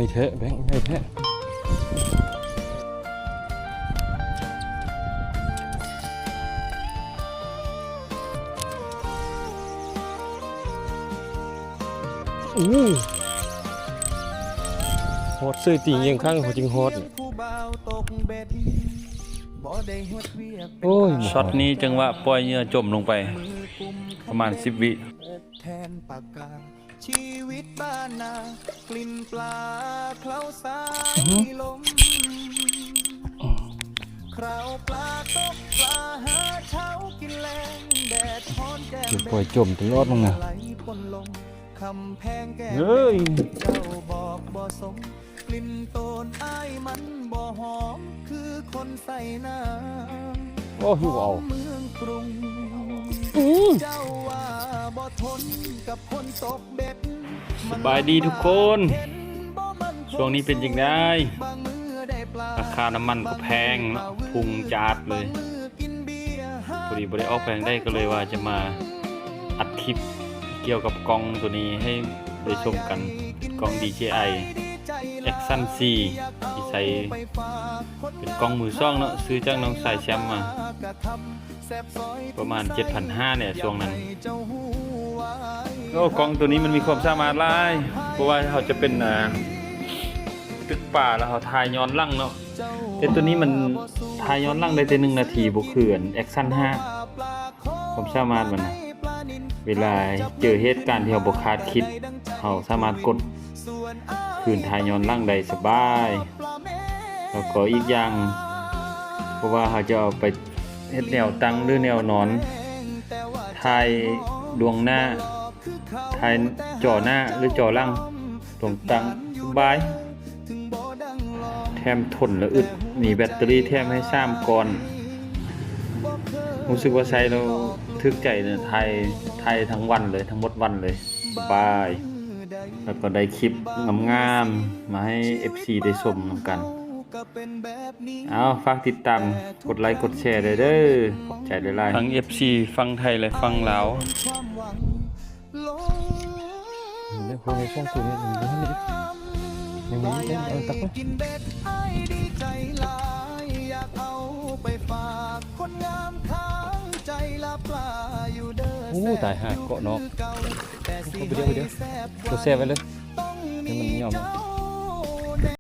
ໃຫຍ່ແທ້ ແບງ ໃຫຍ່ແທ້. ໂອ້ ຮອດເສີຍ ຕີງຽງຂ້າງເຂົາຈຶ່ງຮອດ. ໂອ້ຍ ຊັອດນີ້ຈັງຫວະປ່ອຍເຫຍື່ອຈົມລົງໄປປະມານສິບວິ. ອືຮຶ ປ່ອຍຈົມຕະຫຼອດລະນະ. ເອີຍ ໂອ້ ຫິວເອົາ. ອືມ ສະບາຍດີທຸກຄົນ. ຊ່ວງນີ້ເປັນຈັ່ງໃດ? ລາຄານ້ຳມັນກໍແພງເນາະ ພຸ່ງຈາດເລີຍ. ພໍດີບໍ່ໄດ້ອອກໄປທາງໃດ ກໍເລີຍວ່າຈະມາອັດຄລິບກ່ຽວກັບກ້ອງໂຕນີ້ໃຫ້ໄດ້ຊົມກັນ. ເປັນກ້ອງ ດີເຈໄອ ແອັກຊັນສີ່ ທີ່ໃຊ້ ເປັນກ້ອງມືສອງເນາະ ຊື້ຈາກນ້ອງຊາຍແຊມມາ ປະມານເຈັດພັນຫ້າແຫຼະຊ່ວງນັ້ນ. ໂອ້ ກ້ອງໂຕນີ້ມັນມີຄວາມສາມາດຫຼາຍ ບໍ່ວ່າເຮົາຈະເປັນ ອ່າ ຕຶກປາ ແລ້ວເຮົາຖ່າຍຍ້ອນຫຼັງເນາະ. ແຕ່ໂຕນີ້ມັນຖ່າຍຍ້ອນຫຼັງໄດ້ແຕ່ໜຶ່ງນາທີ ບໍ່ຄືອັນແອັກຊັນຫ້າ. ຄວາມສາມາດມັນນະ ເວລາເຈີເຫດການທີ່ເຮົາບໍ່ຄາດຄິດ ເຮົາສາມາດກົດຄືນຖ່າຍຍ້ອນຫຼັງໄດ້ສະບາຍ. ແລ້ວກໍອີກຢ່າງ ບໍ່ວ່າເຮົາຈະເອົາໄປເຮັດແນວຕັ້ງ ຫຼື ແນວນອນ, ຖ່າຍລວງໜ້າ, ຖ່າຍຈໍໜ້າ ຫຼື ຈໍຫຼັງ, ລວງຕັ້ງສະບາຍ. ແຖມທົນ ແລະ ອຶດ, ມີແບັດເຕີຣີແຖມໃຫ້ສາມກ້ອນ. ຮູ້ສຶກວ່າໃຊ້ແລ້ວຖືກໃຈເນາະ, ຖ່າຍ ຖ່າຍທັງວັນເລີຍ, ທັງໝົດວັນເລີຍ, ສະບາຍ. ແລ້ວກໍໄດ້ຄລິບງາມໆ ມາໃຫ້ເອັຟຊີໄດ້ຊົມນຳກັນ. ເອົາ, ຝາກຕິດຕາມ, ກົດໄລກ໌ ກົດແຊໄດ້ເດີ. ຂອບໃຈຫຼາຍໆ. ທັງເອັຟຊີຝັ່ງໄທ ແລະ ຝັ່ງລາວ. ເດ້ ພວກນີ້ສອງຕົວນີ້ຍັງບໍ່ທັນໄດ້ ຍັງມີ ເອົາຕັກໄປ. ໂອ້ ຕາຍຫ່າ ເກາະນອກ. ເອົາໄປເດີ ໄປເດີ ຕົວແຊໄວ້ເລີຍ ໃຫ້ມັນຍອມ.